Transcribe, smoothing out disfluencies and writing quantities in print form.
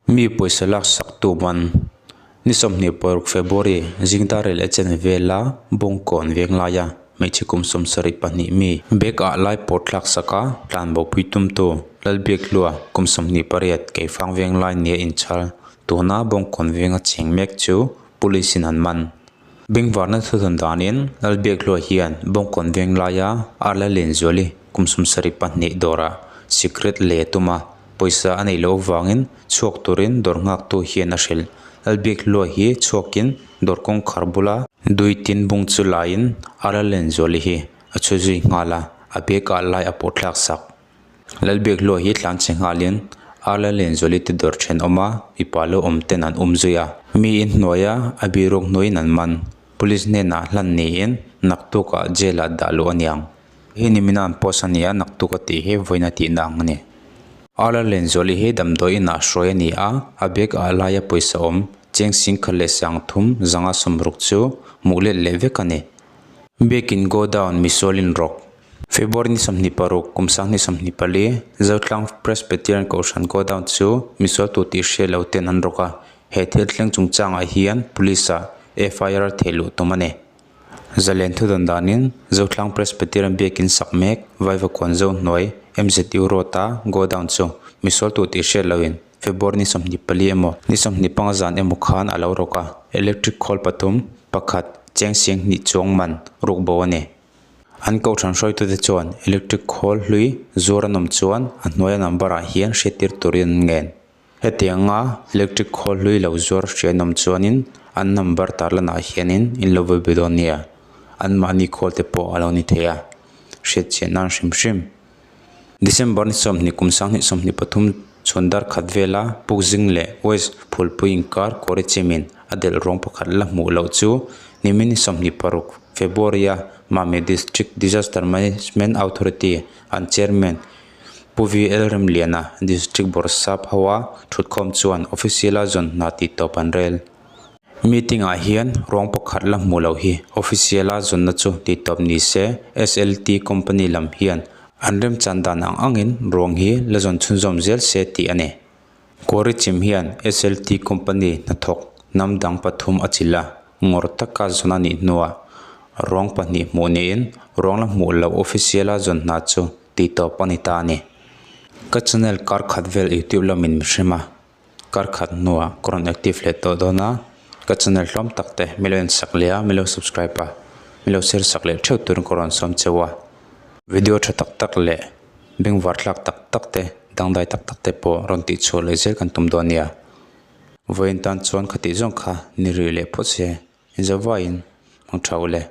Mi pawisa laksak tu man ni 26 February zingdar leh chen vela Bawngkawn veng laia hmeichhe kum 72 mi bag ah lai pawt thlak sak a tlanbo pui tum tu Lalbiakhlua kum 28 Keifang veng lai nia inchhal tuna Bawngkawn venga cheng mek chu police in an man. Bengvarna thudawn danin Lalbiakhlua hian Bawngkawn veng laia Arla Lenzuali kum 72 dawrah sikret leh tum a. Pawisa a neih loh avangin chhuak turin dawr nghaktu hian a hrilh. Lalbiakhlua hi chhuakin dawr kawngkhar bula dui tin bung chu laiin Arla Lenzuali hi a chhu zui nghal a, a bag ah lai a pawh thlak sak. Lalbiakhlua hi tlan chhe nghalin Arla Lenzuali te dawr thenawm a, mipa lo awm ten an um zui a. Miin hnuaia a biruak hnuaiin an man. Police hnenah hlan niin naktukah jail ah dah luh a niang. Hei ni mina an post a ni a, naktuk a tih hi vawiin a tihna ang a ni. Arla Lenzuali hi damdawi inah hruai a ni a, a bag ah laia pawisa awm cheng singkhat leh sangthum zanga sawmruk chu hmuh let leh vek a ni. Biakin godown misualin rawk. February ni 26 kum 2024 Zotlang Presbyterian Kohhran godown chu misual tu tih hriat lo ten an rawk a, he thil thleng chungchangah hian police ah FIR theih luh tum a ni. Zalen thudawn danin Zotlang Presbyterian biakin sak mek Vaivakuan Zo hnuai MZU Road a godown chu misual tu tih hriat loin February ni 24 emaw ni 25 zan emaw khan a lo rawk a, electric khawl pathum pakhat cheng siang hnih chuang man ruk bo a ni. An kohhran hruaitute chuan electric khawl hlui zuar an awm chuan a hnuaia number ah hian hriattir turin an ngen. Hetianga electric khawl hlui lo zuar hria an awm chuanin an number tarlanah hianin in lo vawi be dawn nia. Anmahni khawl te pawh a lo ni thei a, hriat chian nan hrim hrim. December ni 20 kum 2023 chhun dar khat vela Pukzing leh West Phulpui inkar Kawri Chimin a delh ruang pakhat la hmuh loh chu nimin ni 26 February a Mami District Disaster Management Authority an Chairman Pu VL Remliana District Bawrhsap hoa thutkhawm chuan official a zawn hna tih tawp an rel. Meeting ah hian ruang pakhat la hmuh loh hi official a zawnna chu tih tawp ni se SLT company lam hian an remchan dan ang angin ruang hi la zawn chhunzawm zel se tih a ni. Quarry chim hian SLT company hnathawk hnam dang pathum a chilh a, ngawr taka zawn a nih hnuah ruang pahnih hmuh niin ruang la hmuh loh official a zawn hna chu tih tawp a ni ta a ni. Ka channel kar khat vel youtube lamin mi hrem a, kar khat hnuah ka rawn active leh tawh dawn a, ka channel hlawm tak te mi lo en sak leh a, mi lo subscribe a, mi lo share sak leh theuh turin ka rawn sawm cheu a. Video tha tak tak leh bengvar thlak tak tak te dangdai tak tak te pawh rawn tih chhuah leh zel kan tum dawn nia. Vawiin tan chuan khatih zawng kha ni rih leh phawt se, inzavaiin hmang tha u le.